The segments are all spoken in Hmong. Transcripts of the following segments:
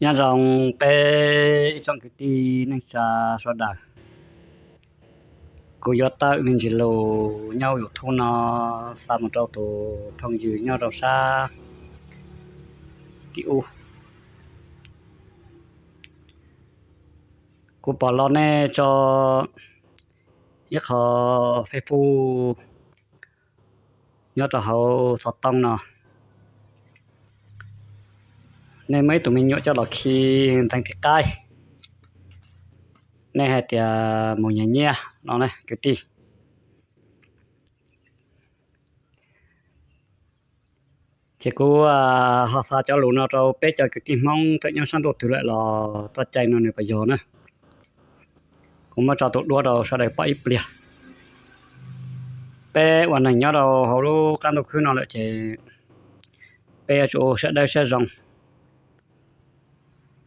Nyob zoo peb ib tsoom kwv tij neej tsa sawv daws. Kuv yuav tawm me ntsis lus nyob YouTube no xa mus rau tus phooj ywg nyob rau sab tim ub. Kuv pom los nej tso ib qho Facebook nyob rau hauv xov tooj no, nej muaj ib tug me nyuam coj los khi ntees tim qaib, nej hais tias mus nyiag nyiaj no na kwv tij. Ces kuv ho xa cov lus no rau peb cov kwv tij Hmoob txawm nyob sab ntuj twg lawm los txoj cai no nws puas yog na. Kuv muab tso tus duab rau sawv daws pom ib pliag. Peb ua neeg nyob rau hauv lub qab ntuj khwb no lawm ces peb yuav tsum ua siab dawb siab zoo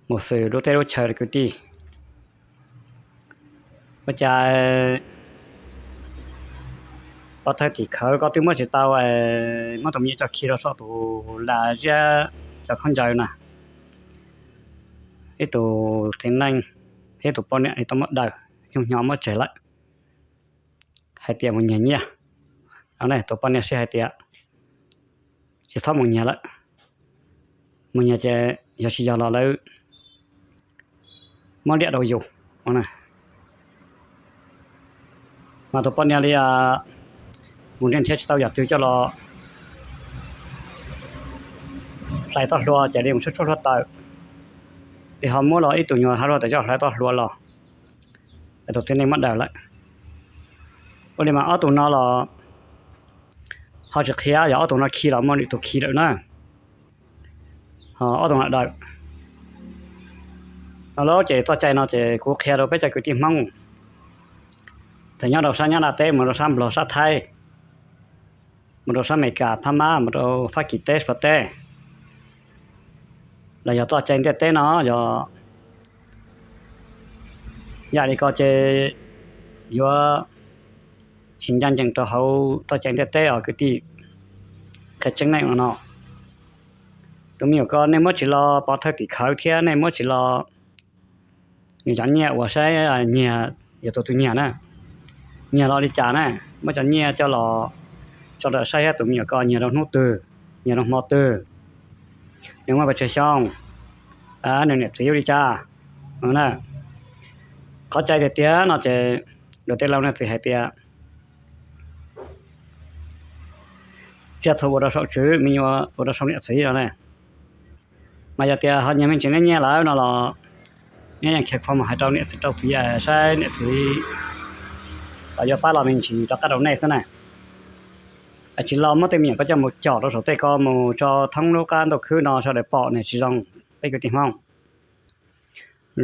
mus xws lub teb lub chaw kwv tij. Ua cas pov thawj tim khawv koj twb muab tsis tau, muab tus me nyuam coj khi rau saum tus las ziab cov khaub ncaws na, ib tug txiv neej thiab tus poj niam tau muab daws, nyuj hnyo muab tseg lawm, hais tias mus nyiag nyiaj. Tus poj niam sib hais tias tsis txhob mus nyiag lawm, mus nyiag ces yog tsis yog los lawv muab liam rau yus. Mas tus poj niam li mus nrhiav tsis tau yam twg coj los hlais toj hlua ces li mus tshuab tshuab hluav taws, li ho muab los ib tug nyuag hluav taws coj hlais toj hlua los, tus txiv neej muab daws lawm. Ua li mas ob tug no los ho tsis qhia, yog ob tug no khi los muaj lwm tus khi lawm na, ob tug no daws. No lawm ces txoj cai no ces kuv qhia rau peb cov kwv tij Hmoob txawm nyob rau sab Nyab Laj teb, mus rau sab Nplog sab Thaib, mus rau sab Amelikas, Phab Mab, mus rau Fab Kis teb, Suav teb, los yog txoj cai ntiaj teb no yog yam li ko ces yuav tsis ncaj ncees rau hauv txoj cai ntiaj teb os kwv tij. Qhia tseeb nej no, tus me nyuam ko nej muab tsis los pov thawj tim khawv thiab nej muab tsis los, nws cov nyiaj uas saib nyiag, yog tus twg nyiag na, nyiag los li cas na, muab cov nyiaj coj los tso rau saib thiab tus me nyuam ko nyiag rau hnub twg, nyiag rau hmo twg, nws muaj pes tsawg xyoo, nws niam txiv ua li cas. Qhov cai tiag tiag no ces luag tej laus niam txiv hais tias tsiaj txhu ua rau saum tswv, me nyuam ua rau saum niam txiv no ne. Mas yog tias ho nyiag me ntsis nej nyiaj lawm no los nej yeej khiav khuav mus hais rau niam txiv rau txiv saib niam txiv los yuav pab los me ntsis rov qab rau nej xwb na. Tsis los muab tej me nyuam ko coj mus com rau saum tej ko mus tso thoob lub qab ntuj khwb no sawv daws pom nws tsis zoo. Peb kwv tij Hmoob,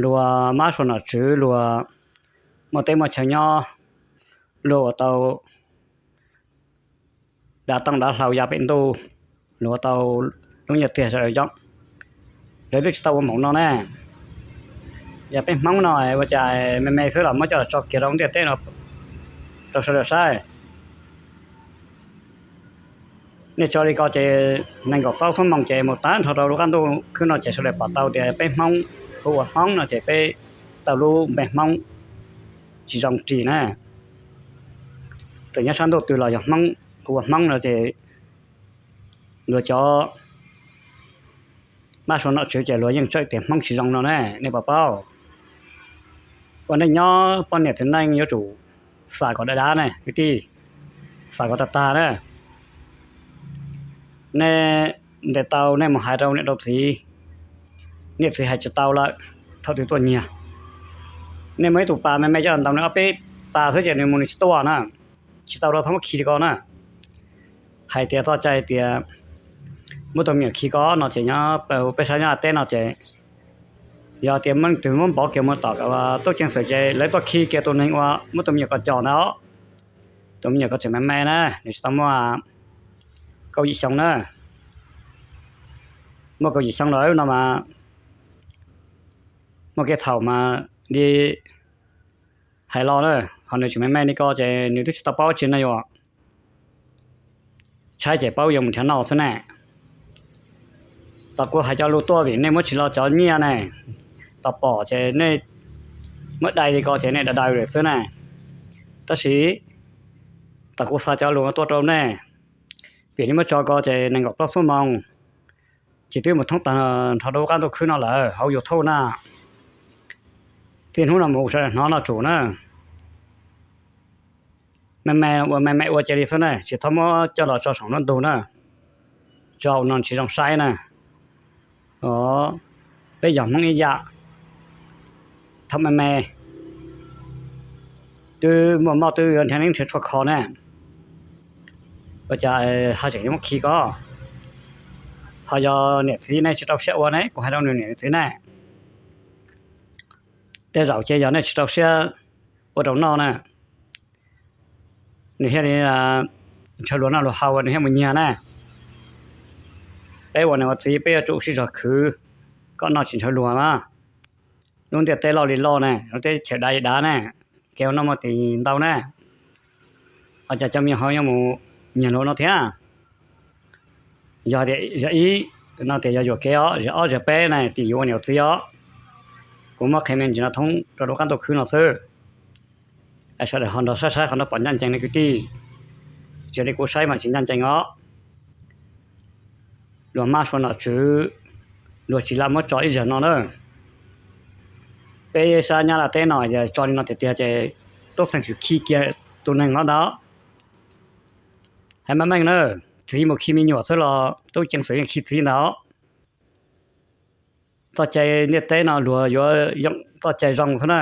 luag mab sua nom tswv, luag muaj teb muaj chaw nyob, luag ua tau dav tooj dav hlau ya pem ntuj, luag ua tau lub nyiaj txiag sawv daws yoo, lawv twb tsis tau ua npaum no ne. Yog peb Hmoob no ua cas me me xwb los muab coj tso kiag rau ntiaj teb no rau sawv daws saib. Nej tso li ko ces nees nkaum plaub xuab moos ces mus tag nrho rau lub qab ntuj khwb no ces sawv daws pom tau tias peb Hmoob, hu ua Hmoob no ces peb tau lub npe Hmoob tsis zoo ris na. Txawm nyob sab ntuj twg los yog Hmoob, hu ua Hmoob no ces luag cov mab sua nom tswv ces luag yeej tsawm tias Hmoob tsis zoo no ne, nej puas paub? Ua neej nyob poj niam txiv neej yuav tsum xam kom dav dav ne kwv tij, xam kom tag tag na. Nej ntes tau nej mus hais rau niam rau txiv, niam txiv hais tsis tau lawm, thaum twg tuaj nyiag. Nej muaj ib tug pas me me coj los ntaus nws ob peb pas xwb ces nws mus nws tsis tuaj na, tsis tau rau thaum muab khi li ko na. Hais tias txoj cai tias muab tus me nyuam khi ko no ces nyob peb sab Nyab Laj teb no ces yog tias muaj leej twg muab npov kiag mus tom tub ceev xwm ces lawv tuaj khi kiag tus neeg uas muab tus me nyuam ko com ntawd. Tus me nyuam ko tseem me me na, nws tsis tau muaj kaum yim xyoo na. Muaj kaum yim xyoo lawm no mas muaj kev txhaum mas li hais los na, ho nws tseem me me li ko ces nws twb tsis tau paub tsi no yuav tshaib ces paub yuav mus nrhiav noj xwb ne. Tom kuv hais cov lus tuaj vim nej muab tsis los cov nyiaj ne, tom pom ces nej muab dai li ko ces nej daws daws lawm xwb na. Tab sis tom kuv xa cov lus tuaj rau nej, vim nej muab tso ko ces nees nkaum plaub xuab moos ces twb mus thoob tag nrho rau lub qab ntuj khwb no lawm hauv YouTube na. Txij hnub no mus sawv daws hnov no tsum na. Me me ua me me ua cia li xwb na, tsis txhob muab coj los tso saum nruab ntug na. Tso no tsis zoo saib na. Peb yog Hmoob ib yam, thaum me me twb muaj mob twb yuav nrhiav neeb nrhiav tshuaj kho ne, ua cas haj tseem yuav muab khi ko? Ho yog niam txiv nej tsis rau siab ua ne, kuv hais rau nws niam txiv ne, tej zaum ces yog nej tsis rau siab ua rau noj na, nws thiaj li ntshaw luag noj luag haus nws thiaj mus nyiag na. Peb ua niam ua txiv peb yuav tsum sib zog khwv kom noj tsis ntshaw luag na. Lub ntiaj teb loj li loj ne, lub teb chaws dav li dav ne, kev ua noj muaj tis ntau ne, ua cas cov me nyuam ho yuav mus nyiag luag no thiab? Yog tias ib no tias yog yuam kev os, ob zag peb na tim yuav ua niam ua txiv os. Kuv muab qhia me ntsis no thoob rau lub qab ntuj khwb no xwb. Sawv daws ho nrog saib saib qhov no pom ncaj ncees ne kwv tij. Yog li kuv saib mas tsis ncaj ncees os. Luag mab suav nom tswv, luag tsis lam muab tso ib zag no na. Peb sab Nyab Laj teb no yog tso li no tiag tiag ces tub xeem xwm khi kiag tus neeg no ntag. Hais meej meej na, txiv mus khi me nyuam xwb los tub ceev xwm yeej khi txiv ntag. Txoj cai ntiaj teb no luag yuav yoom txoj cai zoo xwb na.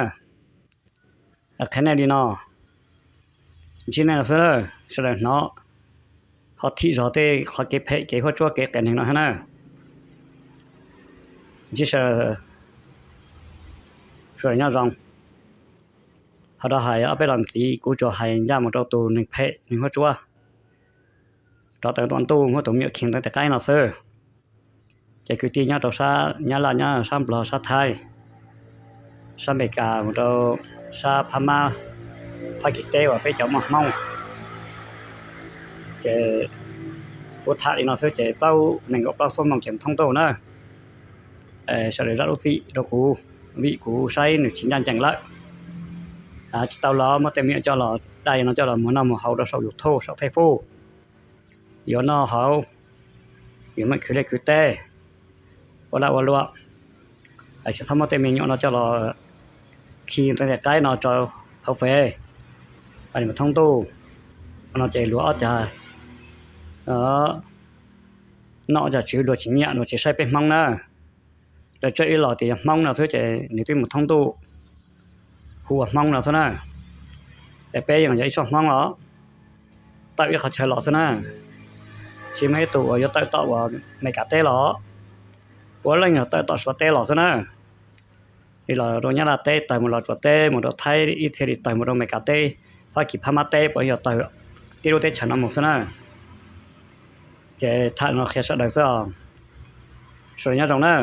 Qhia nej li no, ntsib nej no xwb, sawv daws hnov ho thim zog tej qhov kev phem kev huab tsuab kev qias neeg no thiab na. Ntsib sawv daws nyob zoo. Ho rov hais ob peb los ntxiv kuv tsuas hais ncaj mus rau tus neeg phem neeg huab tsuab, rov tawm tuam ntuj muab tus me nyuam khi ntawd tes qaib no xwb. Ces kwv tij nyob rau sab Nyab Laj, nyob sab Nplog, sab Thaib, sab Amelikas, mus rau sab Phab Mab, Fab Kis teb uas peb cov muaj Hmoob, ces kuv tham li no xwb ces plaub, nees nkaum plaub xuab moos ces mus thoob ntuj na. Sawv daws zam lub txim rau kuv, vim kuv saib nws tsis ncaj ncees lawm. Tsis tau los muab tej me nyuam coj los dai no coj los muag noj muag haus rau saum YouTube saum Facebook, yuav noj haus, yuav meem khwv liaj khwv teb, ua laj ua luam. Tsis txhob muab tej me nyuam no coj los khi ntxeev tes qaib no rau hauv Fev, mus thoob ntuj no ces luag ob cag noj ob cag tswv, luag tsis nyiam luag tsis saib peb Hmoob na. Lawv tsawg ib los tias yog Hmoob no xwb ces nws twb mus thoob ntuj hu ua Hmoob no xwb na. Es peb yeej yog ib tsob Hmoob os, tawm ib qhov chaw los xwb na. Tsis muaj ib tug uas yuav tawm tom uas Amelikas teb los, puav leej yog tawm tom Suav teb los xwb na. Li los rau Nyab Laj teb, tawg mus los Suav teb, mus rau Thaib, ib txhia li tawg mus rau Amelikas teb, Fab Kis, Phab Mab teb, puav yog tawg tib lub teb chaws no mus xwb na. Ces tham no qhia sawv daws xwb os. Sawv daws nyob zoo na.